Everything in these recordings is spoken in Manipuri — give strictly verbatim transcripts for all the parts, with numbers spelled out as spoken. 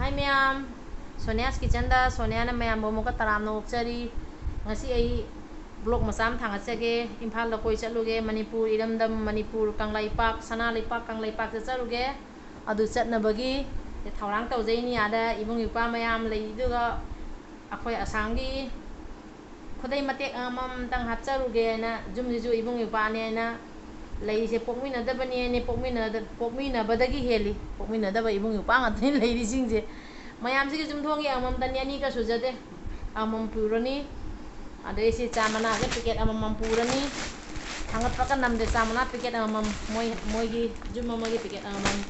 Hi ꯃꯌꯥꯝ, Sonia's Kitchenꯗ ꯁꯣꯅꯤꯌꯥꯅ ꯃꯌꯥꯝꯕꯨ ꯑꯃꯨꯛꯀ ꯇꯔꯥꯝꯅ ꯑꯣꯛꯆꯔꯤ꯫ ꯉꯁꯤ ꯑꯩ vlog ꯃꯆꯥ ꯑꯃ ꯊꯥꯡꯒꯠꯆꯒꯦ꯫ ꯏꯝꯐꯥꯜꯗ ꯀꯣꯏ ꯆꯠꯂꯨꯒꯦ, ꯃꯅꯤꯄꯨꯔ ꯏꯔꯝꯗꯝ, ꯃꯅꯤꯄꯨꯔ ꯀꯪꯂꯩꯄꯥꯛ, ꯁꯅꯥ ꯂꯩꯄꯥꯛ ꯀꯪꯂꯩꯄꯥꯛꯇ ꯆꯠꯂꯨꯒꯦ꯫ ꯑꯗꯨ ꯆꯠꯅꯕꯒꯤ ꯊꯧꯔꯥꯡ ꯇꯧꯖꯩꯅꯤ꯫ ꯑꯥꯗ ꯏꯕꯨꯡ ꯏꯄ꯭ꯋꯥ ꯃꯌꯥꯝ ꯂꯩ, ꯑꯗꯨꯒ ꯑꯩꯈꯣꯏ ꯑꯁꯥꯝꯒꯤ ꯈꯨꯗꯩ ꯃꯇꯦꯛ ꯑꯃꯃꯝꯇꯪ ꯍꯥꯞꯆꯔꯨꯒꯦꯅ, ꯌꯨꯝꯁꯤꯁꯨ ꯏꯕꯨꯡ ꯏꯄ꯭ꯋꯥꯅꯦꯅ ꯂꯩꯔꯤꯁꯦ ꯄꯣꯛꯃꯤꯟꯅꯗꯕꯅꯦꯅ, ꯄꯣꯛꯃꯤꯟꯅꯗ-, ꯄꯣꯛꯃꯤꯟꯅꯕꯗꯒꯤ ꯍꯦꯜꯂꯤ꯫ ꯄꯣꯛꯃꯤꯟꯅꯗꯕ ꯏꯕꯨꯡ ꯏꯄ꯭ꯋꯥ ꯉꯥꯛꯇꯅꯤ ꯂꯩꯔꯤꯁꯤꯡꯁꯦ꯫ ꯃꯌꯥꯝꯁꯤꯒꯤ ꯌꯨꯝꯊꯣꯡꯒꯤ ꯑꯃꯃꯝꯇꯅꯤ, ꯑꯅꯤꯒ ꯁꯨꯖꯗꯦ꯫ ꯑꯃꯃꯝ ꯄꯨꯔꯅꯤ꯫ ꯑꯗꯩ ꯁꯤ ꯆꯥ ꯃꯅꯥꯁꯦ packet ꯑꯃꯃꯝ ꯄꯨꯔꯅꯤ꯫ ꯊꯥꯡꯒꯠꯄꯒ ꯅꯝꯗꯦ, ꯆꯥ ꯃꯅꯥ packet ꯑꯃꯃꯝ, ꯃꯣꯏ, ꯃꯣꯏꯒꯤ ꯌꯨꯝ ꯑꯃꯒꯤ packet ꯑꯃꯃꯝ꯫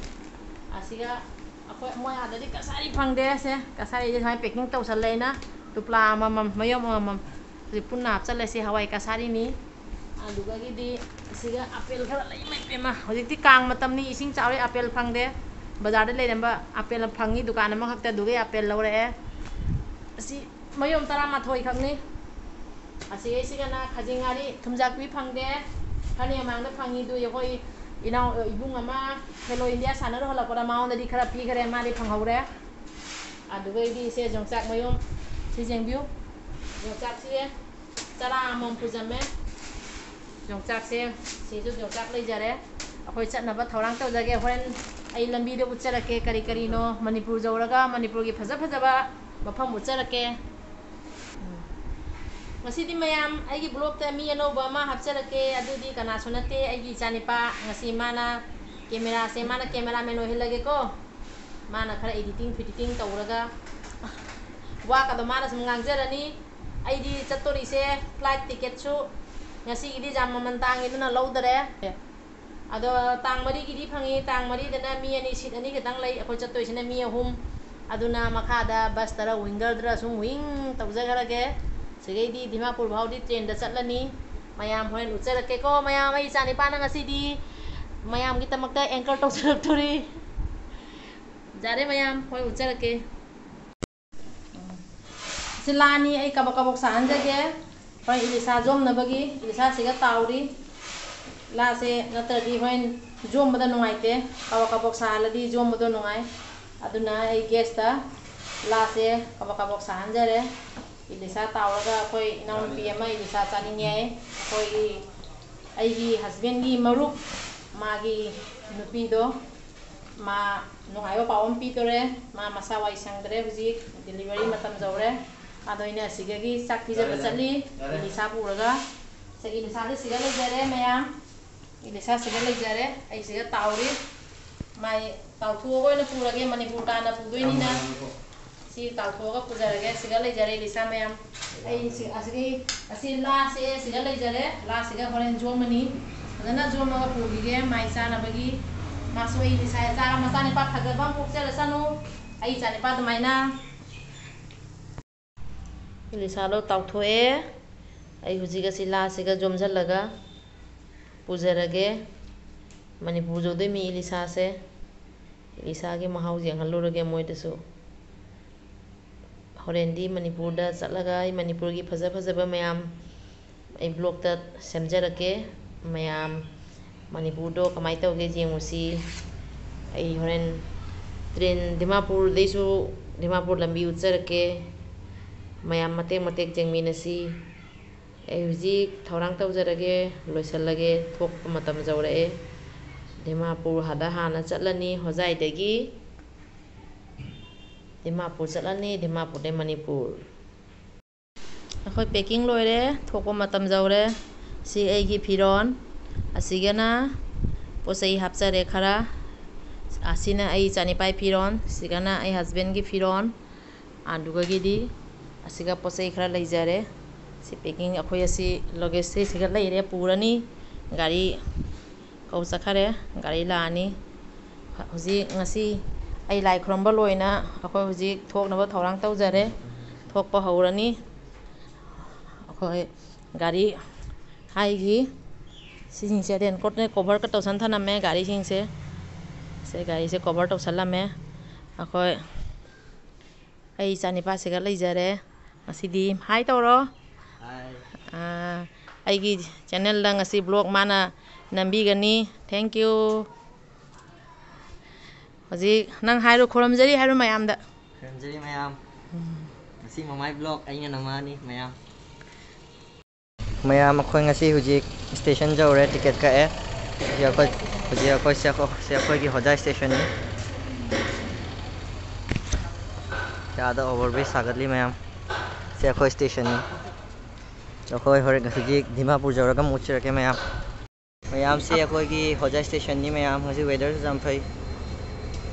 ꯑꯁꯤꯒ ꯑꯩꯈꯣꯏ, ꯃꯣꯏ ꯑꯥꯗꯗꯤ ꯀꯁꯥꯔꯤ ꯐꯪꯗꯦ꯫ ꯁꯦ, ꯀꯁꯥꯔꯤꯁꯦ ꯁꯨꯃꯥꯏꯅ packing ꯇꯧꯁꯜꯂꯦ ꯑꯩꯅ, ꯇꯨꯄ꯭ꯂꯥ ꯑꯃꯃꯝ, ꯃꯌꯣꯝ ꯑꯃꯃꯝ꯫ ꯍꯧꯖꯤꯛ ꯄꯨꯟꯅ ꯍꯥꯞꯆꯜꯂꯁꯤ, ꯍꯋꯥꯏ ꯀꯁꯥꯔꯤꯅꯤ꯫ ꯑꯗꯨꯗꯒꯤꯗꯤ ꯑꯁꯤꯒ ꯑꯄꯦꯜ ꯈꯔ ꯂꯩ꯫ ꯏꯃꯥꯏ ꯄꯦꯝꯃ, ꯍꯧꯖꯤꯛꯇꯤ ꯀꯥꯡ ꯃꯇꯝꯅꯤ, ꯏꯁꯤꯡ ꯆꯥꯎꯔꯦ꯫ ꯑꯄꯦꯜ ꯐꯪꯗꯦ, ꯕꯖꯥꯔꯗ ꯂꯩꯔꯝꯕ ꯑꯄꯦꯜ ꯐꯪꯉꯤ ꯗꯨꯀꯥꯟ ꯑꯃꯈꯛꯇ, ꯑꯗꯨꯒꯤ ꯑꯄꯦꯜ ꯂꯧꯔꯛꯑꯦ꯫ ꯑꯁꯤ ꯃꯌꯣꯝ ꯇꯔꯥꯃꯥꯊꯣꯏ ꯈꯛꯅꯤ꯫ ꯑꯁꯤꯒꯩꯁꯤꯒꯅ ꯈꯥꯖꯤꯡ ꯉꯥꯔꯤ, ꯊꯨꯝꯖꯥꯛꯄꯤ ꯐꯪꯗꯦ꯫ ꯈꯔꯅꯤ ꯃꯃꯥꯡꯗ ꯐꯪꯉꯤꯗꯨ ꯑꯩꯈꯣꯏ ꯏꯅꯥꯎ, ꯏꯕꯨꯡ ꯑꯃ Hello India ꯁꯥꯟꯅꯔꯨ ꯍꯜꯂꯛꯄꯗ ꯃꯉꯣꯟꯗꯗꯤ ꯈꯔ ꯄꯤꯈꯔꯦ, ꯃꯥꯗꯤ ꯐꯪꯍꯧꯔꯦ꯫ ꯑꯗꯨꯒꯩꯗꯤ ꯁꯦ ꯌꯣꯡꯆꯥꯛ ꯃꯌꯣꯝ, ꯁꯤ ꯌꯦꯡꯕꯤꯌꯨ꯫ ꯌꯣꯡꯆꯥꯛꯁꯤ ꯆꯔꯥ ꯑꯃꯃꯝ ꯄꯨꯖꯝꯃꯦ꯫ ꯌꯣꯡꯆꯥꯛꯁꯦ, ꯁꯤꯁꯨ ꯌꯣꯡꯆꯥꯛ ꯂꯩꯖꯔꯦ꯫ ꯑꯩꯈꯣꯏ ꯆꯠꯅꯕ ꯊꯧꯔꯥꯡ ꯇꯧꯖꯒꯦ꯫ ꯍꯣꯔꯦꯟ ꯑꯩ ꯂꯝꯕꯤꯗ ꯎꯠꯆꯔꯛꯀꯦ ꯀꯔꯤ ꯀꯔꯤꯅꯣ꯫ ꯃꯅꯤꯄꯨꯔ ꯌꯧꯔꯒ ꯃꯅꯤꯄꯨꯔꯒꯤ ꯐꯖ ꯐꯖꯕ ꯃꯐꯝ ꯎꯠꯆꯔꯛꯀꯦ꯫ ꯎꯝ꯫ ꯉꯁꯤꯗꯤ ꯃꯌꯥꯝ ꯑꯩꯒꯤ vlogꯇ ꯃꯤ ꯑꯅꯧꯕ ꯑꯃ ꯍꯥꯞꯆꯔꯛꯀꯦ꯫ ꯑꯗꯨꯗꯤ ꯀꯅꯥꯁꯨ ꯅꯠꯇꯦ, ꯑꯩꯒꯤ ꯏꯆꯥꯅꯤꯄꯥ꯫ ꯉꯁꯤ ꯃꯥꯅ cameraꯁꯦ, ꯃꯥꯅ cameraman ꯑꯣꯏꯍꯜꯂꯒꯦꯀꯣ꯫ ꯃꯥꯅ ꯈꯔ editing ꯐꯤꯗꯤꯇꯤꯡ ꯇꯧꯔꯒ ꯋꯥꯒꯗꯣ ꯃꯥꯅ ꯁꯨꯝ ꯉꯥꯡꯖꯔꯅꯤ꯫ ꯑꯩꯗꯤ ꯆꯠꯇꯣꯔꯤꯁꯦ flight ticketꯁꯨ ꯉꯁꯤꯒꯤꯗꯤ ꯌꯥꯝ ꯃꯃꯜ ꯇꯥꯡꯉꯦ, ꯑꯗꯨꯅ ꯂꯧꯗꯔꯦ꯫ ꯑꯗꯣ ꯇꯥꯡ ꯃꯔꯤꯒꯤꯗꯤ ꯐꯪꯉꯤ, ꯇꯥꯡ ꯃꯔꯤꯗꯅ ꯃꯤ ꯑꯅꯤ, seat ꯑꯅꯤ ꯈꯛꯇꯪ ꯂꯩ꯫ ꯑꯩꯈꯣꯏ ꯆꯠꯇꯣꯏꯁꯤꯅ ꯃꯤ ꯑꯍꯨꯝ꯫ ꯑꯗꯨꯅ ꯃꯈꯥꯗ busꯇꯔ wingerꯗꯔ ꯁꯨꯝ wing ꯇꯧꯖꯈ꯭ꯔꯒꯦ꯫ ꯁꯤꯒꯩꯗꯤ ꯗꯤꯃꯥꯄꯨꯔ ꯐꯥꯎꯗꯤ trainꯗ ꯆꯠꯂꯅꯤ꯫ ꯃꯌꯥꯝ ꯍꯣꯔꯦꯟ ꯎꯠꯆꯔꯛꯀꯦꯀꯣ꯫ ꯃꯌꯥꯝ, ꯑꯩ ꯏꯆꯥꯅꯤꯄꯥꯅ ꯉꯁꯤꯗꯤ ꯃꯌꯥꯝꯒꯤꯗꯃꯛꯇ anchor ꯇꯧꯖꯔꯛꯇꯣꯔꯤ꯫ ꯌꯥꯔꯦ ꯃꯌꯥꯝ, ꯍꯣꯔꯦꯟ ꯎꯠꯆꯔꯛꯀꯦ꯫ ꯁꯤ ꯂꯥꯅꯤ, ꯑꯩ ꯀꯕꯛ ꯀꯕꯛ ꯁꯥꯍꯟꯖꯒꯦ꯫ ꯍꯣꯔꯦꯟ ꯏꯂꯤꯁꯥ ꯌꯣꯝꯅꯕꯒꯤ, ꯏꯂꯤꯁꯥꯁꯤꯒ ꯇꯥꯎꯔꯤ꯫ ꯂꯥꯁꯦ ꯅꯠꯇ꯭ꯔꯗꯤ ꯍꯣꯔꯦꯟ ꯌꯣꯝꯕꯗ ꯅꯨꯡꯉꯥꯏꯇꯦ꯫ ꯀꯕꯛ ꯀꯕꯛ ꯁꯥꯍꯜꯂꯗꯤ ꯌꯣꯝꯕꯗꯣ ꯅꯨꯡꯉꯥꯏ꯫ ꯑꯗꯨꯅ ꯑꯩ gas ꯇ ꯂꯥꯁꯦ ꯀꯕꯛ ꯀꯕꯛ ꯁꯥꯍꯟꯖꯔꯦ꯫ ꯏꯂꯤꯁꯥ ꯇꯥꯎꯔꯒ ꯑꯩꯈꯣꯏ ꯏꯅꯥꯎꯅꯨꯄꯤ ꯑꯃ ꯏꯂꯤꯁꯥ ꯆꯥꯅꯤꯡꯉꯦ ꯍꯥꯏ꯫ ꯑꯩꯈꯣꯏꯒꯤ, ꯑꯩꯒꯤ husband ꯀꯤ ꯃꯔꯨꯞ, ꯃꯥꯒꯤ ꯅꯨꯄꯤꯗꯣ, ꯃꯥ ꯅꯨꯡꯉꯥꯏꯕ ꯄꯥꯎ ꯑꯃ ꯄꯤꯗꯣꯔꯦ꯫ ꯃꯥ ꯃꯁꯥ ꯋꯥꯏ ꯁꯪꯗ꯭ꯔꯦ, ꯍꯧꯖꯤꯛ delivery ꯃꯇꯝ ꯌꯧꯔꯦ꯫ ꯑꯗꯣ ꯑꯩꯅ ꯑꯁꯤꯗꯒꯤ ꯆꯥꯛ ꯄꯤꯖꯕ ꯆꯠꯂꯤ, ꯏꯂꯤꯁꯥ ꯄꯨꯔꯒ꯫ ꯁꯦ, ꯏꯂꯤꯁꯥꯁꯦ ꯁꯤꯗ ꯂꯩꯖꯔꯦ ꯃꯌꯥꯝ꯫ ꯏꯂꯤꯁꯥ ꯁꯤꯗ ꯂꯩꯖꯔꯦ, ꯑꯩ ꯁꯤꯗ ꯇꯥꯎꯔꯤ꯫ ꯃꯥꯏ ꯇꯥꯎꯊꯣꯛꯑꯒ ꯑꯣꯏꯅ ꯄꯨꯔꯒꯦ, ꯃꯅꯤꯄꯨꯔ ꯇꯥꯟꯅ ꯄꯨꯗꯣꯏꯅꯤꯅ꯫ ꯁꯤ ꯇꯥꯎꯊꯣꯛꯑꯒ ꯄꯨꯖꯔꯒꯦ, ꯁꯤꯗ ꯂꯩꯖꯔꯦ ꯏꯂꯤꯁꯥ ꯃꯌꯥꯝ꯫ ꯑꯩ ꯁꯤ, ꯑꯁꯤꯒꯤ, ꯑꯁꯤ ꯂꯥꯁꯦ ꯁꯤꯗ ꯂꯩꯖꯔꯦ, ꯂꯥꯁꯤꯒ ꯍꯣꯔꯦꯟ ꯌꯣꯝꯃꯅꯤ꯫ ꯐꯖꯅ ꯌꯣꯝꯃꯒ ꯄꯨꯈꯤꯒꯦ ꯃꯥꯏ ꯆꯥꯅꯕꯒꯤ꯫ ꯃꯥꯁꯨ ꯑꯩ ꯏꯂꯤꯁꯥ ꯆꯥꯔ ꯃꯆꯥꯅꯤꯄꯥ ꯐꯖꯕ ꯑꯃ ꯄꯣꯛꯆꯔꯁꯅꯨ, ꯑꯩ ꯏꯆꯥꯅꯤꯄꯥ ꯑꯗꯨꯃꯥꯏꯅ꯫ ꯏꯂꯤꯁꯥꯗꯣ ꯇꯥꯎꯊꯣꯛꯑꯦ꯫ ꯑꯩ ꯍꯧꯖꯤꯛ ꯑꯁꯤ ꯂꯥꯁꯤꯒ ꯌꯣꯝꯁꯤꯜꯂꯒ ꯄꯨꯖꯔꯒꯦ꯫ ꯃꯅꯤꯄꯨꯔ ꯌꯧꯗꯣꯏ ꯃꯤ ꯏꯂꯤꯁꯥꯁꯦ꯫ ꯏꯂꯤꯁꯥꯒꯤ ꯃꯍꯥꯎ ꯌꯦꯡꯍꯜꯂꯨꯔꯒꯦ ꯃꯣꯏꯗꯁꯨ꯫ ꯍꯣꯔꯦꯟꯗꯤ ꯃꯅꯤꯄꯨꯔꯗ ꯆꯠꯂꯒ ꯑꯩ ꯃꯅꯤꯄꯨꯔꯒꯤ ꯐꯖ ꯐꯖꯕ ꯃꯌꯥꯝ ꯑꯩ vlog ꯇ ꯁꯦꯝꯖꯔꯛꯀꯦ꯫ ꯃꯌꯥꯝ ꯃꯅꯤꯄꯨꯔꯗꯣ ꯀꯃꯥꯏꯅ ꯇꯧꯒꯦ ꯌꯦꯡꯉꯨꯁꯤ꯫ ꯑꯩ ꯍꯣꯔꯦꯟ train, ꯗꯤꯃꯥꯄꯨꯔꯗꯩꯁꯨ, ꯗꯤꯃꯥꯄꯨꯔ ꯂꯝꯕꯤ ꯎꯠꯆꯔꯛꯀꯦ꯫ ꯃꯌꯥꯝ ꯃꯇꯦꯛ ꯃꯇꯦꯛ ꯌꯦꯡꯃꯤꯟꯅꯁꯤ꯫ ꯑꯩ ꯍꯧꯖꯤꯛ ꯊꯧꯔꯥꯡ ꯇꯧꯖꯔꯒꯦ, ꯂꯣꯏꯁꯤꯜꯂꯒꯦ, ꯊꯣꯛꯄ ꯃꯇꯝ ꯌꯧꯔꯛꯑꯦ꯫ ꯗꯤꯃꯥꯄꯨꯔꯗ ꯍꯥꯟꯅ ꯆꯠꯂꯅꯤ, ꯍꯣꯖꯥꯏꯗꯒꯤ꯫ ꯗꯤꯃꯥꯄꯨꯔ ꯆꯠꯂꯅꯤ, ꯗꯤꯃꯥꯄꯨꯔꯗꯩ ꯃꯅꯤꯄꯨꯔ꯫ ꯑꯩꯈꯣꯏ packing ꯂꯣꯏꯔꯦ, ꯊꯣꯛꯄ ꯃꯇꯝ ꯌꯧꯔꯦ꯫ ꯁꯤ ꯑꯩꯒꯤ ꯐꯤꯔꯣꯟ, ꯑꯁꯤꯒꯅ ꯄꯣꯠ ꯆꯩ ꯍꯥꯞꯆꯔꯦ ꯈꯔ꯫ ꯑꯁꯤꯅ ꯑꯩ ꯏꯆꯥꯅꯤꯄꯥꯒꯤ ꯐꯤꯔꯣꯟ, ꯁꯤꯒꯅ ꯑꯩ husband ꯀꯤ ꯐꯤꯔꯣꯟ, ꯑꯗꯨꯒꯒꯤꯗꯤ ꯑꯁꯤꯒ ꯄꯣꯠ ꯆꯩ ꯈꯔ ꯂꯩꯖꯔꯦ꯫ ꯁꯤ packing ꯑꯩꯈꯣꯏ ꯑꯁꯤ luggage ꯁꯦ ꯁꯤꯒ ꯂꯩꯔꯦ, ꯄꯨꯔꯅꯤ꯫ ꯒꯥꯔꯤ ꯀꯧ ꯆꯠꯈꯔꯦ, ꯒꯥꯔꯤ ꯂꯥꯛꯑꯅꯤ꯫ ꯍꯧꯖꯤꯛ ꯉꯁꯤ ꯑꯩ ꯂꯥꯏ ꯈꯨꯔꯨꯝꯕ ꯂꯣꯏꯅ ꯑꯩꯈꯣꯏ ꯍꯧꯖꯤꯛ ꯊꯣꯛꯅꯕ ꯊꯧꯔꯥꯡ ꯇꯧꯖꯔꯦ꯫ ꯊꯣꯛꯄ ꯍꯧꯔꯅꯤ꯫ ꯑꯩꯈꯣꯏ ꯒꯥꯔꯤ ꯍꯥꯏꯒꯤ ꯁꯤꯁꯤꯡꯁꯦ raincoat ꯅ cover ꯀ ꯇꯧꯁꯟ ꯊꯅꯝꯃꯦ ꯒꯥꯔꯤꯁꯤꯡꯁꯦ꯫ ꯁꯦ ꯒꯥꯔꯤꯁꯦ cover ꯇꯧꯁꯜꯂꯝꯃꯦ꯫ ꯑꯩꯈꯣꯏ, ꯑꯩ ꯏꯆꯥꯅꯤꯄꯥꯁꯤꯒ ꯂꯩꯖꯔꯦ ꯉꯁꯤꯗꯤ꯫ Hi ꯇꯧꯔꯣ꯫ ꯑꯥ, ꯑꯩꯒꯤ channel ꯗ ꯉꯁꯤ vlog ꯃꯥꯅ ꯅꯝꯕꯤꯒꯅꯤ꯫ Thank you꯫ ꯍꯧꯖꯤꯛ ꯅꯪ ꯍꯥꯏꯔꯣ, ꯈꯨꯔꯨꯝꯖꯔꯤ ꯍꯥꯏꯔꯣ ꯃꯌꯥꯝꯗ꯫ ꯈꯨꯔꯨꯝꯖꯔꯤ ꯃꯌꯥꯝ꯫ ꯎꯝ꯫ ꯉꯁꯤ ꯃꯃꯥꯏ vlog ꯑꯩꯅ ꯅꯝꯃꯛꯑꯅꯤ ꯃꯌꯥꯝ꯫ ꯃꯌꯥꯝ, ꯑꯩꯈꯣꯏ ꯉꯁꯤ ꯍꯧꯖꯤꯛ station ꯌꯧꯔꯦ, ticket ꯀꯛꯑꯦ꯫ ꯍꯧꯖꯤꯛ ꯑꯩꯈꯣꯏ, ꯍꯧꯖꯤꯛ ꯑꯩꯈꯣꯏ ꯁꯤ ꯑꯩꯈꯣꯏ, ꯁꯤ ꯑꯩꯈꯣꯏꯒꯤ ꯍꯣꯖꯥꯏ stationꯅꯤ꯫ ꯁꯤ ꯑꯥꯗ over bridge ꯁꯥꯒꯠꯂꯤ ꯃꯌꯥꯝ꯫ ꯁꯤ ꯑꯩꯈꯣꯏ stationꯅꯤ꯫ ꯑꯩꯈꯣꯏ ꯍꯣꯔꯦꯟ ꯍꯧꯖꯤꯛ ꯗꯤꯃꯥꯄꯨꯔ ꯌꯧꯔꯒ ꯑꯃꯨꯛ ꯎꯠꯆꯔꯛꯀꯦ ꯃꯌꯥꯝ꯫ ꯃꯌꯥꯝꯁꯦ ꯑꯩꯈꯣꯏꯒꯤ ꯍꯣꯖꯥꯏ stationꯅꯤ ꯃꯌꯥꯝ꯫ ꯉꯁꯤ weatherꯁꯨ ꯌꯥꯝ ꯐꯩ꯫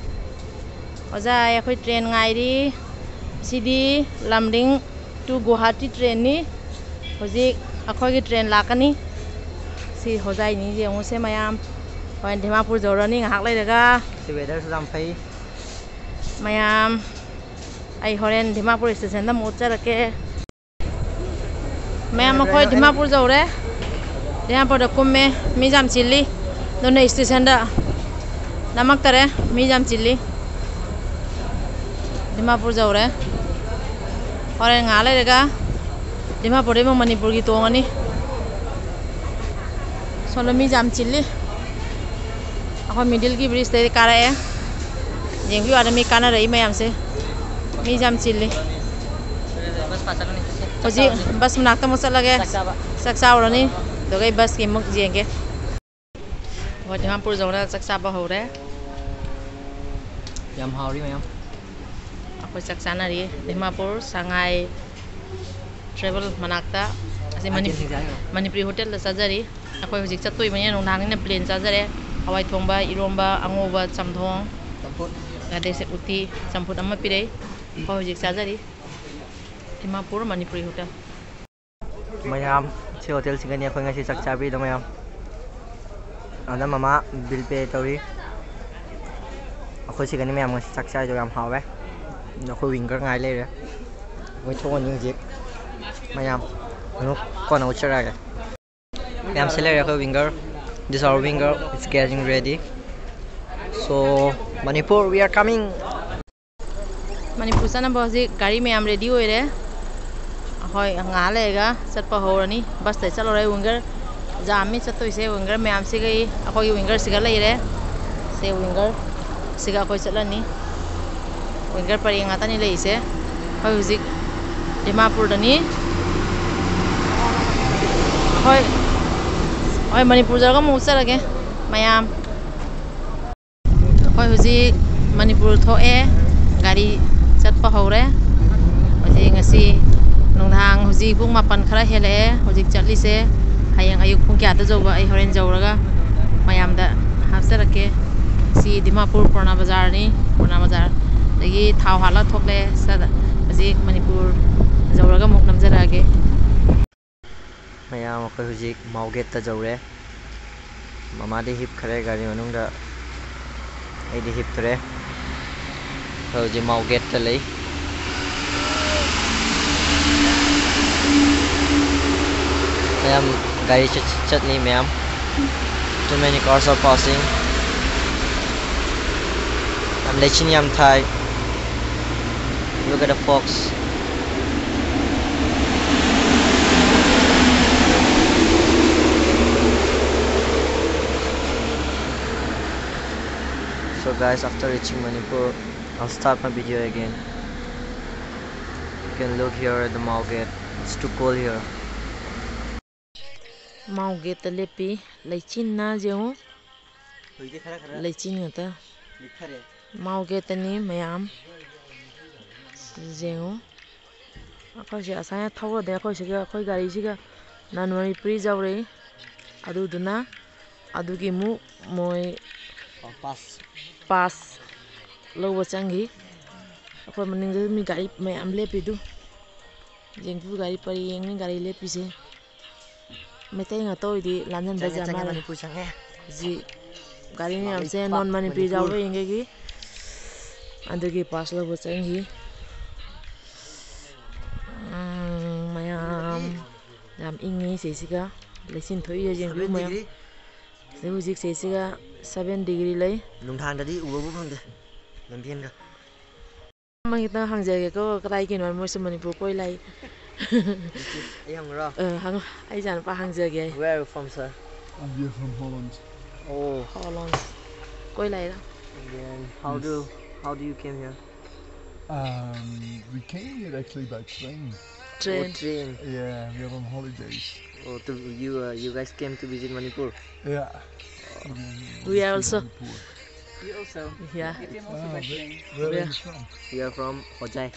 ꯑꯣꯖꯥ, ꯑꯩꯈꯣꯏ train ꯉꯥꯏꯔꯤ꯫ ꯁꯤꯗꯤ ꯂꯝꯗꯤꯡ to ꯒꯨꯋꯥꯍꯥꯇꯤ trainꯅꯤ꯫ ꯍꯧꯖꯤꯛ ꯑꯩꯈꯣꯏꯒꯤ train ꯂꯥꯛꯀꯅꯤ꯫ ꯁꯤ ꯍꯣꯖꯥꯏꯅꯤ ꯌꯦꯡꯉꯨꯁꯦ ꯃꯌꯥꯝ꯫ ꯍꯣꯔꯦꯟ ꯗꯤꯃꯥꯄꯨꯔ ꯌꯧꯔꯅꯤ ꯉꯥꯏꯍꯥꯛ ꯂꯩꯔꯒ꯫ ꯁꯤ weatherꯁꯨ ꯌꯥꯝ ꯐꯩ꯫ ꯃꯌꯥꯝ, ꯑꯩ ꯍꯣꯔꯦꯟ ꯗꯤꯃꯥꯄꯨꯔ stationꯗ ꯑꯃꯨꯛ ꯎꯠꯆꯔꯛꯀꯦ꯫ ꯃꯌꯥꯝ, ꯑꯩꯈꯣꯏ ꯗꯤꯃꯥꯄꯨꯔ ꯌꯧꯔꯦ꯫ ꯗꯤꯃꯥꯄꯨꯔꯗ ꯀꯨꯝꯃꯦ꯫ ꯃꯤ ꯌꯥꯝ ꯆꯤꯜꯂꯤ꯫ ꯑꯗꯨꯅ stationꯗ ꯅꯝꯃꯛꯇꯔꯦ꯫ ꯃꯤ ꯌꯥꯝ ꯆꯤꯜꯂꯤ꯫ ꯗꯤꯃꯥꯄꯨꯔ ꯌꯧꯔꯦ꯫ ꯍꯣꯔꯦꯟ ꯉꯥꯏꯍꯥꯛ ꯂꯩꯔꯒ ꯗꯤꯃꯥꯄꯨꯔꯗꯩ ꯑꯃꯨꯛ ꯃꯅꯤꯄꯨꯔꯒꯤ ꯇꯣꯡꯉꯅꯤ꯫ ꯁꯣꯝꯗ ꯃꯤ ꯌꯥꯝ ꯆꯤꯜꯂꯤ꯫ ꯑꯩꯈꯣꯏ middleꯒꯤ bridgeꯇꯩꯗꯤ ꯀꯥꯔꯛꯑꯦ꯫ ꯌꯦꯡꯕꯤꯌꯨ ꯑꯥꯗ ꯃꯤ ꯀꯥꯅꯔꯛꯏ ꯃꯌꯥꯝꯁꯦ꯫ ꯃꯤ ꯌꯥꯝ ꯆꯤꯜꯂꯤ꯫ ꯍꯧꯖꯤꯛ bus ꯃꯅꯥꯛꯇ ꯑꯃꯨꯛ ꯆꯠꯂꯒꯦ꯫ ꯆꯥꯛ ꯆꯥꯕ꯫ ꯆꯥꯛ ꯆꯥꯎꯔꯅꯤ꯫ ꯑꯗꯨꯒ ꯑꯩ busꯀꯤ ꯑꯃꯨꯛ ꯌꯦꯡꯒꯦ꯫ ꯑꯩꯈꯣꯏ ꯗꯤꯃꯥꯄꯨꯔ ꯌꯧꯔ ꯆꯥꯛ ꯆꯥꯕ ꯍꯧꯔꯦ꯫ ꯌꯥꯝ ꯍꯥꯎꯔꯤ ꯃꯌꯥꯝ꯫ ꯑꯩꯈꯣꯏ ꯆꯥꯛ ꯆꯥꯅꯔꯤ ꯗꯤꯃꯥꯄꯨꯔ ꯁꯉꯥꯏ travel ꯃꯅꯥꯛꯇ꯫ ꯑꯁꯤ ꯃꯅꯤ-, ꯃꯅꯤꯄꯨꯔꯤ hotelꯗ ꯆꯥꯖꯔꯤ꯫ ꯑꯩꯈꯣꯏ ꯍꯧꯖꯤꯛ ꯆꯠꯇꯣꯏꯕꯅꯤꯅ ꯅꯨꯡꯗꯥꯡꯅꯤꯅ plain ꯆꯥꯖꯔꯦ꯫ ꯍꯋꯥꯏ ꯊꯣꯡꯕ, ꯏꯔꯣꯝꯕ, ꯑꯉꯧꯕ, ꯆꯝꯊꯣꯡ, ꯆꯝꯐꯨꯠ꯫ ꯑꯗꯩ ꯁꯤ ꯎꯇꯤ, ꯆꯝꯐꯨꯠ ꯑꯃ ꯄꯤꯔꯛꯏ꯫ ꯑꯩꯈꯣꯏ ꯍꯧꯖꯤꯛ ꯆꯥꯖꯔꯤ꯫ ꯗꯤꯃꯥꯄꯨꯔ ꯃꯅꯤꯄꯨꯔꯤ hotel꯫ ꯃꯌꯥꯝ, ꯁꯤ hotel ꯁꯤꯒꯅꯤ ꯑꯩꯈꯣꯏ ꯉꯁꯤ ꯆꯥꯛ ꯆꯥꯕꯤꯗꯣ ꯃꯌꯥꯝ꯫ ꯑꯗ ꯃꯃꯥ bill pay ꯇꯧꯔꯤ꯫ ꯑꯩꯈꯣꯏ ꯁꯤꯒꯅꯤ ꯃꯌꯥꯝ ꯉꯁꯤ ꯆꯥꯛ ꯆꯥꯔꯤꯗꯣ ꯌꯥꯝ ꯍꯥꯎꯋꯦ꯫ ꯑꯗꯣ ꯑꯩꯈꯣꯏ winger ꯉꯥꯏ ꯂꯩꯔꯦ꯫ ꯃꯣꯏ ꯊꯣꯛꯑꯅꯤ ꯍꯧꯖꯤꯛ꯫ ꯃꯌꯥꯝ, ꯑꯃꯨꯛ ꯀꯣꯟꯅ ꯎꯠꯆꯔꯛꯑꯒꯦ꯫ ꯃꯌꯥꯝ ꯁꯤ ꯂꯩꯔꯦ ꯑꯩꯈꯣꯏ winger꯫ This our winger is getting ready. So, Manipur, we are coming. Manipur ꯆꯠꯅꯕ ꯍꯧꯖꯤꯛ ꯒꯥꯔꯤ ꯃꯌꯥꯝ ready ꯑꯣꯏꯔꯦ꯫ ꯑꯩꯈꯣꯏ ꯉꯥꯏꯍꯥꯛ ꯂꯩꯔꯒ ꯆꯠꯄ ꯍꯧꯔꯅꯤ꯫ Busꯇ ꯆꯠꯂꯔꯣꯏ, winger ꯌꯥꯝꯃꯤ ꯆꯠꯇꯣꯏꯁꯦ꯫ Winger ꯃꯌꯥꯝꯁꯤꯒ ꯑꯩꯈꯣꯏꯒꯤ wingerꯁꯤꯒ ꯂꯩꯔꯦ꯫ ꯁꯦ winger꯫ ꯁꯤꯒ ꯑꯩꯈꯣꯏ ꯆꯠꯂꯅꯤ꯫ ꯋꯤꯡꯒꯔ ꯄꯔꯦꯡ ꯉꯥꯛꯇꯅꯤ ꯂꯩꯔꯤꯁꯦ꯫ ꯑꯩꯈꯣꯏ ꯍꯧꯖꯤꯛ ꯗꯤꯃꯥꯄꯨꯔꯗꯅꯤ꯫ ꯍꯣꯏ, ꯍꯣꯏ, ꯃꯅꯤꯄꯨꯔ ꯌꯧꯔꯒ ꯑꯃꯨꯛ ꯆꯠꯂꯒꯦ ꯃꯌꯥꯝ꯫ ꯑꯩꯈꯣꯏ ꯍꯧꯖꯤꯛ ꯃꯅꯤꯄꯨꯔ ꯊꯣꯛꯑꯦ, ꯒꯥꯔꯤ ꯆꯠꯄ ꯍꯧꯔꯦ꯫ ꯍꯧꯖꯤꯛ ꯉꯁꯤ ꯅꯨꯡꯗꯥꯡ ꯍꯧꯖꯤꯛ ꯄꯨꯡ ꯃꯥꯄꯟ ꯈꯔ ꯍꯦꯜꯂꯛꯑꯦ ꯍꯧꯖꯤꯛ ꯆꯠꯂꯤꯁꯦ꯫ ꯍꯌꯦꯡ ꯑꯌꯨꯛ ꯄꯨꯡ ꯀꯌꯥꯗ ꯌꯧꯕ ꯑꯩ ꯍꯣꯔꯦꯟ ꯌꯧꯔꯒ ꯃꯌꯥꯝꯗ ꯍꯥꯞꯆꯔꯛꯀꯦ꯫ ꯁꯤ ꯗꯤꯃꯥꯄꯨꯔ ꯄꯣꯔꯣꯅꯥ ꯕꯖꯥꯔꯅꯤ, ꯄꯣꯔꯣꯅꯥ ꯕꯖꯥꯔꯗꯒꯤ ꯊꯥꯎ ꯍꯥꯜꯂ ꯊꯣꯛꯂꯛꯑꯦ꯫ ꯁꯗ-, ꯍꯧꯖꯤꯛ ꯃꯅꯤꯄꯨꯔ ꯌꯧꯔꯒ ꯑꯃꯨꯛ ꯅꯝꯖꯔꯛꯑꯒꯦ꯫ ꯃꯌꯥꯝ, ꯑꯩꯈꯣꯏ ꯍꯧꯖꯤꯛ ꯃꯥꯎ ꯒꯦꯠꯇ ꯌꯧꯔꯦ꯫ ꯃꯃꯥꯗꯤ ꯍꯤꯞꯈ꯭ꯔꯦ ꯒꯥꯔꯤ ꯃꯅꯨꯡꯗ, ꯑꯩꯗꯤ ꯍꯤꯞꯇ꯭ꯔꯦ꯫ ꯑꯩꯈꯣꯏ ꯍꯧꯖꯤꯛ ꯃꯥꯎ ꯒꯦꯠꯇ ꯂꯩ꯫ ꯃꯌꯥꯝ, ꯒꯥꯔꯤ ꯆꯠ-, ꯆꯠꯂꯤ ꯃꯌꯥꯝ꯫ Too many cars are passing. ꯌꯥꯝ ꯂꯩꯆꯤꯟ ꯌꯥꯝ ꯊꯥꯏ꯫ Look at the fogs. So guys, after reaching Manipur, I'll start my video again. You can look here at the Mao Gate. It's too cold here. ꯃꯥꯎ ꯒꯦꯠꯇ ꯂꯦꯞꯄꯤ꯫ ꯂꯩꯆꯤꯟꯅ ꯌꯦꯡꯉꯨ꯫ ꯍꯧꯖꯤꯛꯇꯤ ꯈꯔ ꯈꯔ ꯂꯩꯆꯤꯟ ꯉꯥꯛꯇ꯫ ꯂꯤꯊꯔꯦ꯫ ꯃꯥꯎ ꯒꯦꯠꯇꯅꯤ ꯃꯌꯥꯝ꯫ ꯌꯦꯡꯉꯨ꯫ ꯑꯩꯈꯣꯏꯁꯦ ꯑꯁꯥꯏꯅ ꯊꯧꯔꯗꯤ ꯑꯩꯈꯣꯏ ꯁꯤꯒ, ꯑꯩꯈꯣꯏ ꯒꯥꯔꯤꯁꯤꯒ ꯅꯟ ꯃꯅꯤꯄꯨꯔꯤ ꯌꯧꯔꯛꯏ꯫ ꯑꯗꯨꯗꯨꯅ ꯑꯗꯨꯒꯤ ꯑꯃꯨꯛ ꯃꯣꯏ ꯄꯥꯁ꯫ ꯄꯥꯁ ꯂꯧꯕ ꯆꯪꯈꯤ꯫ ꯑꯩꯈꯣꯏ ꯃꯅꯤꯡꯗꯁꯨ ꯃꯤ ꯒꯥꯔꯤ ꯃꯌꯥꯝ ꯂꯦꯞꯄꯤꯗꯨ꯫ ꯌꯦꯡꯕꯤꯌꯨ, ꯒꯥꯔꯤ ꯄꯔꯦꯡꯅꯤ ꯒꯥꯔꯤ ꯂꯦꯞꯄꯤꯁꯦ꯫ ꯃꯩꯇꯩ ꯉꯥꯛꯇ ꯑꯣꯏꯗꯤ ꯂꯥꯟꯖꯟꯕ ꯆꯪꯉꯦ, ꯌꯥꯝ ꯆꯪꯉꯦ, ꯃꯥꯜꯂꯦ꯫ ꯃꯅꯤꯄꯨꯔ ꯆꯪꯉꯦ꯫ ꯍꯧꯖꯤꯛ ꯒꯥꯔꯤ ꯃꯌꯥꯝꯁꯦ ꯂꯣꯂꯤꯄꯣꯞ ꯅꯣꯟ ꯃꯅꯤꯄꯨꯔꯤ ꯃꯅꯤꯄꯨꯔ꯫ ꯌꯥꯎꯕ꯭ꯔꯥ ꯌꯦꯡꯒꯦꯒꯤ꯫ ꯑꯗꯨꯒꯤ ꯄꯥꯁ ꯂꯧꯕ ꯆꯪꯈꯤ꯫ ꯎꯝ, ꯃꯌꯥꯝ ꯌꯥꯝ ꯏꯪꯉꯤ ꯁꯤꯁꯤꯒ꯫ ꯂꯩꯆꯤꯟ ꯊꯣꯛꯏꯁꯦ ꯌꯦꯡꯕꯤꯌꯨ ꯃꯌꯥꯝ꯫ Seven degree꯫ ꯁꯤ ꯍꯧꯖꯤꯛ ꯁꯤꯁꯤꯒ seven degree ꯂꯩ꯫ ꯅꯨꯡꯗꯥꯡꯗꯗꯤ ꯎꯕꯕꯨ ꯐꯪꯗꯦ ꯂꯝꯕꯦꯟꯒ꯫ ꯑꯃ ꯈꯤꯇꯪ ꯍꯪꯖꯒꯦꯀꯣ, ꯀꯗꯥꯏꯒꯤꯅꯣ ꯃꯣꯏꯁꯨ ꯃꯅꯤꯄꯨꯔ ꯀꯣꯏ ꯂꯥꯛꯏ? ꯑꯩ ꯍꯪꯉꯨꯔꯣ? ꯑ, ꯍꯪꯉꯣ꯫ ꯑꯩ ꯏꯆꯥꯅꯨꯄꯥ ꯍꯪꯖꯒꯦ ꯑꯩ꯫ Where are you from, sir? We are from Holland. Oh. Holland꯫ ꯀꯣꯏ ꯂꯥꯛꯏꯔꯣ? Then how do how do you came here? Um, we came here actually by train. Train. Oh, train. Yeah, we are on holidays. Oh, to you uh, you guys came to visit Manipur. Yeah. We are also. You also. Yeah. You came also by train. Where are you from? We are from Hojai.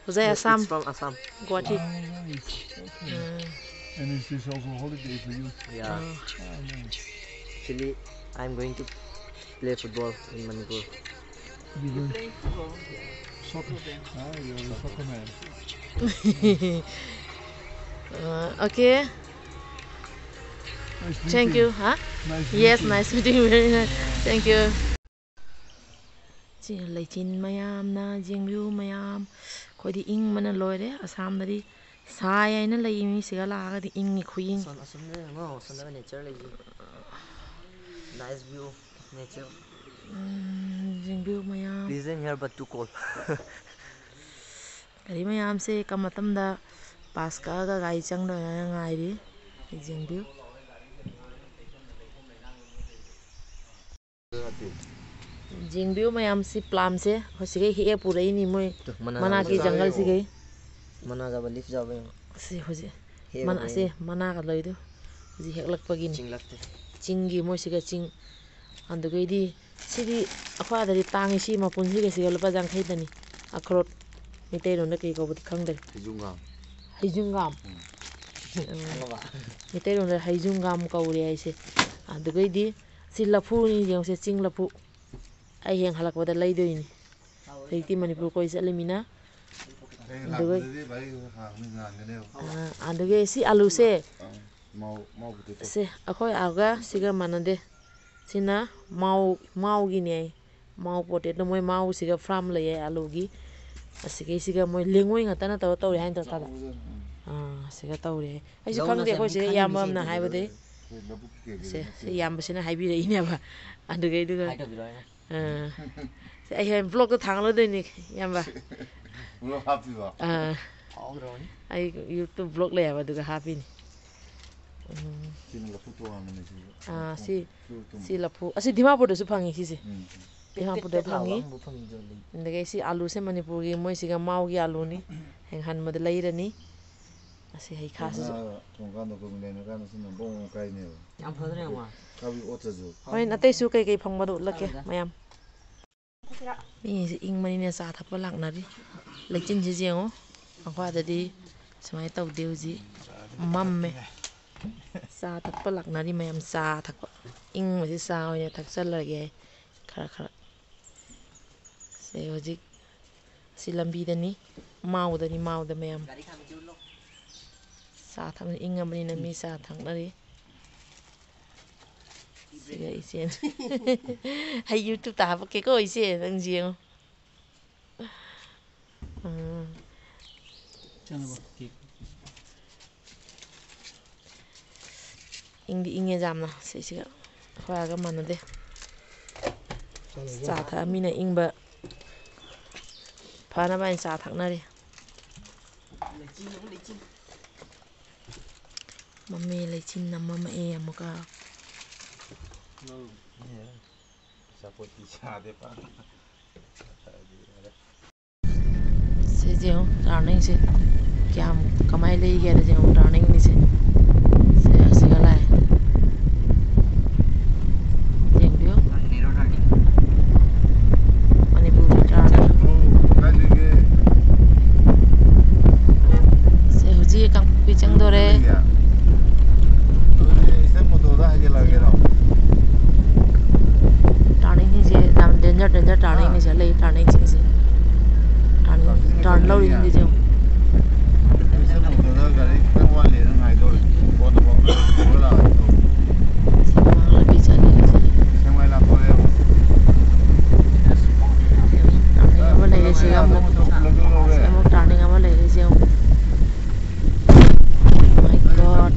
Hojai, Assam. It's from Assam. Guwahati. Ah, right. Okay. Mm. And is this also a holiday for you? Yeah. Ah, nice. Actually, I'm going to play football in Manipur. You going playing football? Soccer. Ah, you're a soccer man. Uh, okay. Nice Thank meeting. You. Huh? Nice Yes, meeting. Nice meeting you very much. Thank you. ꯁꯤ ꯂꯩꯆꯤꯟ ꯃꯌꯥꯝꯅ ꯌꯦꯡꯕꯤꯌꯨ ꯃꯌꯥꯝ ꯑꯩꯈꯣꯏꯗꯤ ꯏꯪꯕꯅ ꯂꯣꯏꯔꯦ꯫ ꯑꯁꯥꯝꯗꯗꯤ ꯁꯥꯏ ꯍꯥꯏꯅ ꯂꯩ ꯃꯤꯁꯤꯒ ꯂꯥꯛꯑꯒꯗꯤ ꯏꯪꯉꯤ ꯈꯨꯏꯪ꯫ ꯑꯁꯣꯝꯗ ꯌꯦꯡꯉꯣ, ꯑꯁꯣꯝꯗ ꯅꯦꯆꯔ ꯂꯩꯁꯤ꯫ Nice view, nature. ꯎꯝ, ꯌꯦꯡꯕꯤꯌꯨ ꯃꯌꯥꯝ꯫ Pleasant here but too cold. ꯒꯥꯔꯤ ꯃꯌꯥꯝꯁꯦ ꯀꯔꯝꯕ ꯃꯇꯝꯗ ꯄꯥꯁ ꯀꯛꯑꯒ ꯒꯥꯔꯤ ꯆꯪꯗꯣꯏꯅꯣ ꯍꯥꯏꯅ ꯉꯥꯏꯔꯤ꯫ ꯌꯦꯡꯕꯤꯌꯨ꯫ ꯌꯦꯡꯕꯤꯌꯨ ꯃꯌꯥꯝꯁꯤ ꯄ꯭ꯂꯥꯝꯁꯦ ꯑꯩꯈꯣꯏ ꯁꯤꯒꯩ ꯍꯦꯛꯑ ꯄꯨꯔꯛꯏꯅꯤ ꯃꯣꯏ ꯃꯅꯥꯛꯀꯤ ꯖꯪꯒꯜꯁꯤꯒꯩ꯫ ꯃꯅꯥꯒ ꯂꯤꯐ ꯌꯥꯎꯕ ꯌꯦꯡꯉꯣ꯫ ꯁꯤ ꯍꯧꯖꯤꯛ ꯍꯦꯛꯑ ꯃꯅꯥ ꯁꯦ ꯄꯨꯔꯛꯏꯅꯤ꯫ ꯃꯅꯥꯒ ꯂꯣꯏꯗꯣ ꯍꯧꯖꯤꯛ ꯍꯦꯛꯂꯛꯄꯒꯤꯅꯤ꯫ ꯆꯤꯡꯂꯛꯇꯦ꯫ ꯆꯤꯡꯒꯤ ꯃꯣꯏ ꯁꯤꯒ ꯆꯤꯡ ꯑꯗꯨꯒꯩꯗꯤ ꯁꯤꯗꯤ ꯑꯩꯈꯣꯏ ꯑꯥꯗꯗꯤ ꯇꯥꯡꯉꯤ꯫ ꯁꯤ ꯃꯄꯨꯟꯁꯤꯒ ꯁꯤꯒ ꯂꯨꯄꯥ ꯌꯥꯡꯈꯩꯗꯅꯤ꯫ ꯑꯈ꯭ꯔꯣꯠ ꯃꯩꯇꯩꯂꯣꯟꯗ ꯀꯩ ꯀꯧꯕꯗꯤ ꯈꯪꯗ꯭ꯔꯦ꯫ ꯍꯩꯖꯨꯡꯒꯥꯝ꯫ ꯍꯩꯖꯨꯡꯒꯥꯝ꯫ ꯎꯝ꯫ ꯎꯝ꯫ ꯈꯪꯉꯕ? ꯃꯩꯇꯩꯂꯣꯟꯗ ꯍꯩꯖꯨꯡꯒꯥꯝ ꯀꯧꯔꯦ ꯍꯥꯏꯁꯦ꯫ ꯑꯗꯨꯒꯩꯗꯤ ꯁꯤ ꯂꯐꯨꯅꯤ ꯌꯦꯡꯉꯨꯁꯦ ꯆꯤꯡ ꯂꯐꯨ꯫ ꯑꯩ ꯍꯌꯦꯡ ꯍꯜꯂꯛꯄꯗ ꯂꯩꯗꯣꯏꯅꯤ꯫ ꯍꯧꯖꯤꯛꯇꯤ ꯃꯅꯤꯄꯨꯔ ꯀꯣꯏ ꯆꯠꯂꯤꯃꯤꯅ꯫ ꯑꯩ ꯑꯗꯨꯒ ꯂꯥꯛꯄꯗꯗꯤ ꯚꯥꯏ ꯍꯥꯡꯅꯤ ꯉꯥꯡꯒꯅꯦꯕ꯫ ꯑꯥ, ꯑꯗꯨꯒꯤ ꯁꯤ ꯑꯂꯨꯁꯦ ꯑꯪ, ꯃꯥꯎ ꯃꯥꯎ ꯄꯣꯇꯦꯇꯣ꯫ ꯁꯦ ꯑꯩꯈꯣꯏ ꯑꯥꯒ ꯁꯤꯒ ꯃꯥꯟꯅꯗꯦ꯫ ꯁꯤꯅ ꯃꯥꯎ ꯃꯥꯎꯒꯤꯅꯦ ꯍꯥꯏ꯫ ꯃꯥꯎ ꯄꯣꯇꯦꯇꯣ ꯃꯣꯏ ꯃꯥꯎꯁꯤꯒ ꯐꯥꯔꯝ ꯂꯩꯌꯦ ꯑꯂꯨꯒꯤ꯫ ꯑꯁꯤꯒꯩꯁꯤꯒ ꯃꯣꯏ ꯂꯦꯡꯉꯣꯏ ꯉꯥꯛꯇꯅ ꯇꯧꯔ ꯇꯧꯔꯦ ꯍꯥꯏ ꯅꯠꯇ꯭ꯔꯣ ꯊꯥꯗ? ꯎꯝ꯫ ꯑꯥ, ꯁꯤꯒ ꯇꯧꯔꯦ꯫ ꯑꯩꯁꯨ ꯂꯧꯅ ꯈꯪꯗꯦ ꯑꯩꯈꯣꯏ ꯁꯦꯝ ꯁꯤꯗ ꯈꯪꯗꯦ ꯏꯌꯥꯝꯕ ꯁꯤ ꯑꯃꯅ ꯍꯥꯏꯕꯗꯩ꯫ ꯑꯩꯈꯣꯏ ꯂꯧꯕꯨꯛꯀꯤ ꯀꯩꯀꯩꯗꯣ ꯁꯦ ꯅꯠꯇꯦ꯫ ꯁꯤ ꯏꯌꯥꯝꯕꯁꯤꯅ ꯍꯥꯏꯕꯤꯔꯛꯏꯅꯦꯕ꯫ ꯑꯗꯨꯒꯩꯗꯨꯒ ꯍꯥꯏꯗꯕꯤꯔꯣ ꯍꯥꯏꯅ꯫ ꯑꯥ꯫ ꯁꯦ ꯑꯩ ꯍꯣꯔꯦꯟ ꯕ꯭ꯂꯣꯛꯇ ꯊꯥꯡꯒꯠꯂꯗꯣꯏꯅꯤ ꯏꯌꯥꯝꯕ꯫ ꯄꯨꯂꯞ ꯍꯥꯞꯄꯤꯕ꯫ ꯑꯥ꯫ ꯍꯥꯎꯗ꯭ꯔꯣꯅꯤ꯫ ꯑꯩ ꯌꯨꯇꯨꯕ ꯕ꯭ꯂꯣꯛ ꯂꯩꯌꯦꯕ ꯑꯗꯨꯒ ꯍꯥꯞꯄꯤꯅꯤ꯫ ꯎꯝ꯫ ꯁꯤꯅ ꯂꯐꯨ ꯇꯣꯉꯥꯟꯕꯅꯦ ꯁꯤꯁꯨ꯫ ꯑꯥ, ꯁꯤ ꯂꯐꯨ ꯇꯣꯉꯥꯟꯕ꯫ ꯁꯤ ꯂꯐꯨ꯫ ꯑꯁꯤ ꯗꯤꯃꯥꯄꯨꯔꯗꯁꯨ ꯐꯪꯉꯤ ꯁꯤꯁꯦ꯫ ꯎꯝ꯫ ꯏꯝꯐꯥꯜ ꯄꯨꯗ ꯐꯪꯉꯤ꯫ ꯑꯗꯒꯤ ꯁꯤ ꯑꯥꯂꯨꯁꯦ ꯃꯅꯤꯄꯨꯔꯒꯤ, ꯃꯣꯏꯁꯤꯒ ꯃꯥꯎꯒꯤ ꯑꯥꯂꯨꯅꯤ꯫ ꯍꯌꯦꯡ ꯍꯟꯕꯗ ꯂꯩꯔꯅꯤ꯫ ꯑꯁꯤ ꯍꯩꯈꯥꯁꯤꯁꯨ꯫ ꯊꯣꯡꯀꯥꯟꯗ ꯑꯩꯈꯣꯏ ꯂꯩꯅ ꯀꯥꯟꯗ ꯁꯤꯅ ꯕꯣꯡ ꯕꯣꯡ ꯀꯥꯏꯅꯦꯕ꯫ ꯌꯥꯝ ꯐꯗ꯭ꯔꯦ, ꯃꯥ꯫ ꯀꯥꯕꯤ ꯑꯣꯠꯇ꯭ꯔꯁꯨ꯫ ꯍꯣꯔꯦꯟ ꯑꯇꯩꯁꯨ ꯀꯩꯀꯩ ꯐꯪꯕꯗꯣ ꯎꯠꯂꯛꯀꯦ ꯃꯌꯥꯝ꯫ ꯃꯤꯁꯦ ꯏꯪꯕꯅꯤꯅ ꯆꯥ ꯊꯛꯄ ꯂꯥꯛꯅꯔꯤ꯫ ꯂꯩꯆꯤꯟꯁꯤ ꯌꯦꯡꯉꯣ꯫ ꯃꯈꯥꯗꯗꯤ ꯁꯨꯃꯥꯏꯅ ꯇꯧꯗꯦ ꯍꯧꯖꯤꯛ꯫ ꯃꯝꯃꯦ꯫ ꯆꯥ ꯊꯛꯄ ꯂꯥꯛꯅꯔꯤ ꯃꯌꯥꯝ, ꯆꯥ ꯊꯛꯄ꯫ ꯏꯪꯕꯁꯤ ꯆꯥ ꯑꯣꯏꯅ ꯊꯛꯆꯜꯂꯒꯦ ꯈꯔ ꯈꯔ꯫ ꯁꯦ ꯍꯧꯖꯤꯛ ꯁꯤ ꯂꯝꯕꯤꯗꯅꯤ, ꯃꯥꯎꯗꯅꯤ, ꯃꯥꯎꯗ ꯃꯌꯥꯝ꯫ ꯆꯥ ꯊꯛꯅ ꯏꯪꯉꯕꯅꯤꯅ ꯃꯤ ꯆꯥ ꯊꯛꯅꯔꯤ꯫ ꯁꯤꯒ ꯏꯆꯦ꯫ ꯑꯩ YouTube-ꯇ ꯍꯥꯄꯛꯀꯦꯀꯣ ꯏꯆꯦ, ꯅꯪꯁꯤ ꯌꯦꯡꯉꯣ꯫ ꯎꯝ꯫ ꯏꯪꯗꯤ ꯏꯪꯉꯦ ꯌꯥꯝꯅ꯫ ꯁꯤꯁꯤꯒ ꯑꯩꯈꯣꯏ ꯑꯥꯒ ꯃꯥꯟꯅꯗꯦ꯫ ꯆꯥ ꯊꯛꯑ ꯃꯤꯅ ꯏꯪꯕ ꯐꯅꯕ ꯍꯥꯏꯅ ꯆꯥ ꯊꯛꯅꯔꯤ꯫ ꯃꯝꯃꯦ, ꯂꯩꯆꯤꯟꯅ ꯃꯝꯃꯛꯑꯦ ꯑꯃꯨꯛꯀ꯫ ꯑꯆꯥꯄꯣꯠꯇꯤ ꯆꯥꯗꯦ ꯄꯥꯛ꯫ ꯁꯤꯁꯦ ꯌꯦꯡꯉꯨ, turning-ꯁꯦ ꯀꯌꯥꯝ, ꯀꯃꯥꯏꯅ ꯂꯩꯒꯦꯗ ꯌꯦꯡꯉꯨ, turning-ꯅꯤꯁꯦ꯫ ꯁꯦ, ꯑꯁꯤꯒ ꯂꯥꯛꯑꯦ꯫ ꯌꯦꯡꯕꯤꯌꯨ꯫ ꯃꯅꯤꯄꯨꯔꯒꯤ turning꯫ ꯁꯦ, ꯍꯧꯖꯤꯛ ꯀꯥꯡꯄꯣꯛꯄꯤ ꯆꯪꯗꯣꯔꯦ꯫ Turning-ꯁꯤꯡꯁꯦ ꯌꯥꯝ danger, danger turning-ꯅꯤ ꯁꯤꯗ ꯂꯩ, turning-ꯁꯤꯡꯁꯦ꯫ Turning, turn ꯂꯧꯔꯤꯁꯤꯡꯁꯦ ꯌꯦꯡꯉꯨ꯫ ꯁꯤ ꯃꯥꯡ ꯂꯝꯕꯤ ꯆꯠꯂꯤꯁꯦ꯫ Turning ꯑꯃ ꯂꯩꯔꯦ ꯁꯤꯒ ꯑꯃꯨꯛ꯫ ꯁꯤ ꯑꯃꯨꯛ turning ꯑꯃ ꯂꯩꯔꯦ ꯁꯤ ꯑꯃꯨꯛ꯫ My God꯫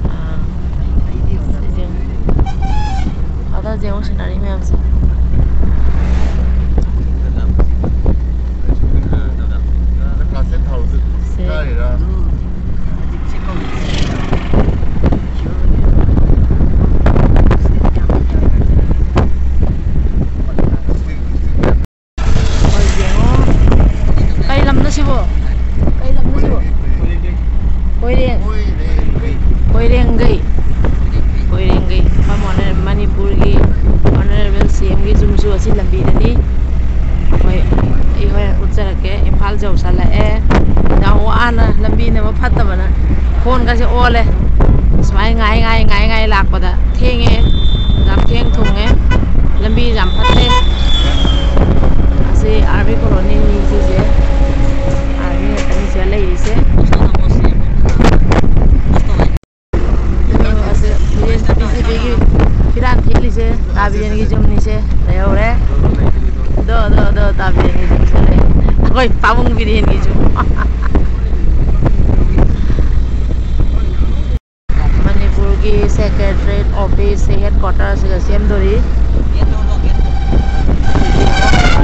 ꯑꯥ, ꯁꯤꯁꯦ ꯌꯦꯡꯉꯨ꯫ ꯑꯗ ꯌꯦꯡꯉꯨ scenery ꯃꯌꯥꯝꯁꯦ꯫ ꯁꯦ꯫ ꯌꯧꯁꯜꯂꯛꯑꯦ꯫ ꯌꯥꯝ ꯋꯥꯅ, ꯂꯝꯕꯤꯅ ꯑꯃ ꯐꯠꯇꯕꯅ ꯈꯣꯟꯒꯁꯦ ꯑꯣꯜꯂꯦ꯫ ꯁꯨꯃꯥꯏꯅ ꯉꯥꯏ ꯉꯥꯏ ꯉꯥꯏ ꯉꯥꯏ ꯂꯥꯛꯄꯗ ꯊꯦꯡꯉꯦ, ꯌꯥꯝ ꯊꯦꯡ ꯊꯨꯡꯉꯦ꯫ ꯂꯝꯕꯤꯁꯦ ꯌꯥꯝ ꯐꯠꯇꯦ꯫ ꯑꯁꯤ ꯑꯥꯔꯃꯤ ꯀꯣꯂꯣꯅꯤꯅꯤ ꯁꯤꯁꯦ, ꯑꯥꯔꯃꯤ ꯉꯥꯛꯇꯅꯤ ꯁꯤꯗ ꯂꯩꯔꯤꯁꯦ꯫ ꯑꯁꯤ ꯕꯤꯔꯦꯟ ꯕꯤ ꯖꯦ ꯄꯤꯒꯤ ꯐꯤꯔꯥꯟ ꯊꯦꯠꯂꯤꯁꯦ ꯇꯥꯕꯤꯔꯦꯟꯒꯤ ꯌꯨꯝꯅꯤꯁꯦ꯫ ꯂꯩꯍꯧꯔꯦ꯫ ꯑꯗꯣ, ꯑꯗꯣ, ꯑꯗꯣ ꯇꯥꯕꯤꯔꯦꯟꯒꯤ ꯌꯨꯝꯁꯦ ꯂꯩ꯫ ꯑꯩꯈꯣꯏ ꯄꯥꯕꯨꯡ ꯕꯤꯔꯦꯟꯒꯤ ꯌꯨꯝ꯫ ꯃꯅꯤꯄꯨꯔꯒꯤ ꯁꯦꯀ꯭ꯔꯦꯇꯔꯤꯌꯦꯠ ꯑꯣꯐꯤꯁ ꯍꯦꯗ ꯀ꯭ꯋꯥꯇꯔꯁꯤꯒ ꯁꯦꯝꯗꯣꯔꯤ꯫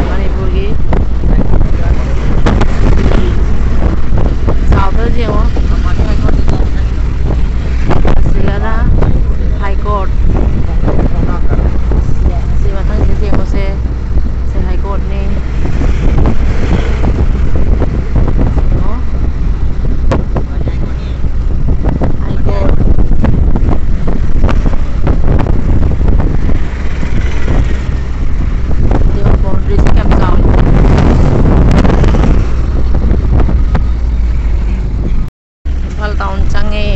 ꯃꯅꯤꯄꯨꯔꯒꯤ ꯆꯥꯎꯗ꯭ꯔꯁꯤ ꯌꯦꯡꯉꯣ꯫ ꯑꯁꯤꯒꯅ ꯍꯥꯏ ꯀꯣꯔꯠ꯫ ꯑꯁꯤ ꯃꯊꯪꯁꯤꯗ ꯌꯦꯡꯉꯨꯁꯦ꯫ ꯁꯤ ꯍꯥꯏ ꯀꯣꯔꯠꯅꯤ꯫ ꯌꯦꯡꯉꯣ꯫ High court. ꯑꯗꯨꯒ ꯕꯥꯎꯟꯗꯔꯤꯁꯦ ꯀꯌꯥꯝ ꯆꯥꯎꯏ꯫ ꯏꯝꯐꯥꯜ ꯇꯥꯎꯟ ꯆꯪꯉꯦ꯫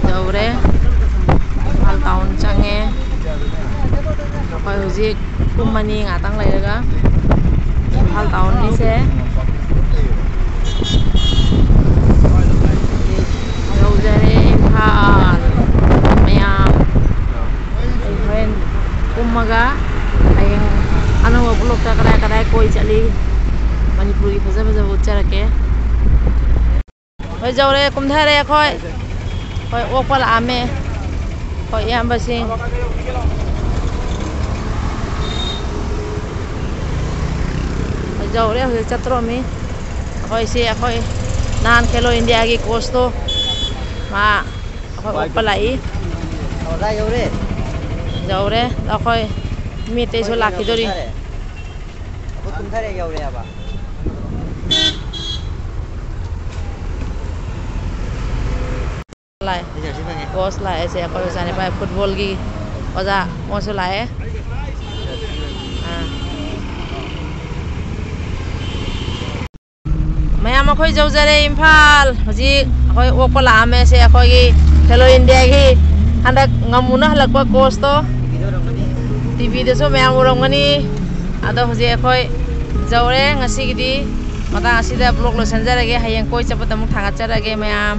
ꯌꯧꯔꯦ꯫ ꯏꯝꯐꯥꯜ ꯇꯥꯎꯟ ꯆꯪꯉꯦ꯫ ꯑꯩꯈꯣꯏ ꯍꯧꯖꯤꯛ ꯄꯨꯡ ꯑꯅꯤ ꯉꯥꯛꯇꯪ ꯂꯩꯔꯒ ꯏꯝꯐꯥꯜ ꯇꯥꯎꯟꯅꯤꯁꯦ꯫ ꯌꯧꯖꯔꯦ ꯏꯝꯐꯥꯜ ꯃꯌꯥꯝ꯫ ꯑꯩ ꯍꯣꯔꯦꯟ ꯀꯨꯝꯃꯒ ꯍꯌꯦꯡ ꯑꯅꯧꯕ ꯕ꯭ꯂꯣꯛꯇ ꯀꯗꯥꯏ ꯀꯗꯥꯏ ꯀꯣꯏ ꯆꯠꯂꯤ, ꯃꯅꯤꯄꯨꯔꯒꯤ ꯐꯖ ꯐꯖꯕ ꯎꯠꯆꯔꯛꯀꯦ꯫ ꯍꯣꯏ, ꯌꯧꯔꯦ, ꯀꯨꯝꯊꯔꯦ ꯑꯩꯈꯣꯏ꯫ ꯍꯣꯏ, ꯑꯣꯛꯄ ꯂꯥꯛꯑꯝꯃꯦ꯫ ꯍꯣꯏ, ꯏꯌꯥꯝꯕꯁꯤꯡ꯫ ꯍꯣꯏ, ꯌꯧꯔꯦ, ꯍꯧꯖꯤꯛ ꯆꯠꯇ꯭ꯔꯣꯃꯤ꯫ ꯑꯩꯈꯣꯏ ꯁꯤ, ꯑꯩꯈꯣꯏ ꯅꯍꯥꯟ ꯈꯦꯂꯣ ꯏꯟꯗꯤꯌꯥꯒꯤ ꯀꯣꯆꯇꯣ, ꯃꯥ ꯑꯩꯈꯣꯏ ꯑꯣꯛꯄ ꯂꯥꯛꯏ꯫ ꯑꯣꯖꯥ ꯌꯧꯔꯦ꯫ ꯌꯧꯔꯦ꯫ ꯑꯗꯣ ꯑꯩꯈꯣꯏ ꯃꯤ ꯑꯇꯩꯁꯨ ꯑꯩꯈꯣꯏ ꯂꯥꯛꯈꯤꯗꯣꯔꯤ꯫ ꯀꯨꯝꯊꯔꯦ꯫ ꯑꯩꯈꯣꯏ ꯀꯨꯝꯊꯔꯦ, ꯌꯧꯔꯦ ꯍꯥꯏꯕ꯫ ꯂꯥꯛꯑꯦ꯫ ꯑꯩ ꯖꯔꯁꯤ ꯐꯪꯉꯦ꯫ ꯀꯣꯆ ꯂꯥꯛꯑꯦ, ꯁꯦ ꯑꯩꯈꯣꯏ ꯑꯣꯖꯥ ꯅꯤꯄꯥꯏ ꯐꯨꯠꯕꯣꯜꯒꯤ ꯑꯣꯖꯥ ꯃꯣꯏꯁꯨ ꯂꯥꯛꯑꯦ꯫ ꯑꯥ꯫ ꯃꯌꯥꯝ, ꯑꯩꯈꯣꯏ ꯌꯧꯖꯔꯦ ꯏꯝꯐꯥꯜ꯫ ꯍꯧꯖꯤꯛ ꯑꯩꯈꯣꯏ ꯑꯣꯛꯄ ꯂꯥꯛꯑꯝꯃꯦ꯫ ꯁꯦ ꯑꯩꯈꯣꯏꯒꯤ ꯈꯦꯂꯣ ꯏꯟꯗꯤꯌꯥꯒꯤ ꯍꯟꯗꯛ ꯉꯝꯃꯨꯅ ꯍꯜꯂꯛꯄ ꯀꯣꯆꯇꯣ꯫ ꯇꯤꯚꯤꯗꯁꯨ ꯃꯌꯥꯝ ꯎꯔꯝꯒꯅꯤ꯫ ꯑꯗꯣ ꯍꯧꯖꯤꯛ ꯑꯩꯈꯣꯏ ꯌꯧꯔꯦ꯫ ꯉꯁꯤꯒꯤꯗꯤ ꯃꯇꯥꯡ ꯑꯁꯤꯗ ꯕ꯭ꯂꯣꯛ ꯂꯣꯏꯁꯤꯟꯖꯔꯒꯦ꯫ ꯍꯌꯦꯡ ꯀꯣꯏ ꯆꯠꯄꯗ ꯑꯃꯨꯛ ꯊꯥꯒꯠꯆꯔꯒꯦ ꯃꯌꯥꯝ꯫